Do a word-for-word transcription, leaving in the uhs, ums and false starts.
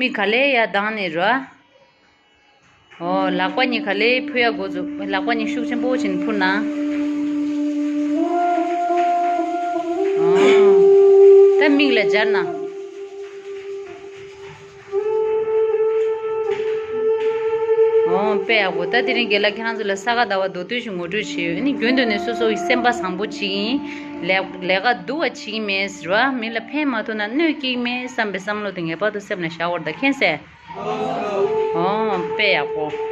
མིག་ག་ལེ་ཡ་གདངས་ནས་རོ། ཨོ། ལག་པ་གཉིས་ག་ལེ་ཕུ་ཡ་འགོ་བཙུགས། ལག་པ་གཉིས་ཤུགས་ཆེན་པོ་བྱིན་ཕུར་ན། ཨོ། ད་མིག་ལ་སྦྱར་ན། ཨོ། དཔེ་ཡག་པོ། ད་དེ་རིང་རྒན་ལགས་ཁྱེད་རང་ཚོ་ལ་ས་ག་ཟླ་བ་མདོ་སྟོད་ཞིག་ངོ་སྤྲོད་བྱས་ཡོད། ཨ་ནི་རྒྱུན་དུ་ནས་སོ་སོ་ཡི་སེམས་པ་བཟང་པོ་བྱེད་ཀྱི་ཡིན། ལས་ལས་ཀ་སྡུག་པ་བྱེད་ཀྱི་མེད་ཟེར་བ། མི་ལ་ཕན་མ་ཐོགས་ན་གནོད་སྐྱེལ་གྱི་མེད་བསམ་པའི་བསམ་བློ་དེ་ངེས་པར་དུ་སེམས་ལ་བཞག་དགོས་རེད། ད་མཁྱེན་གསལ། ཨོ། དཔེ་ཡག་པོ།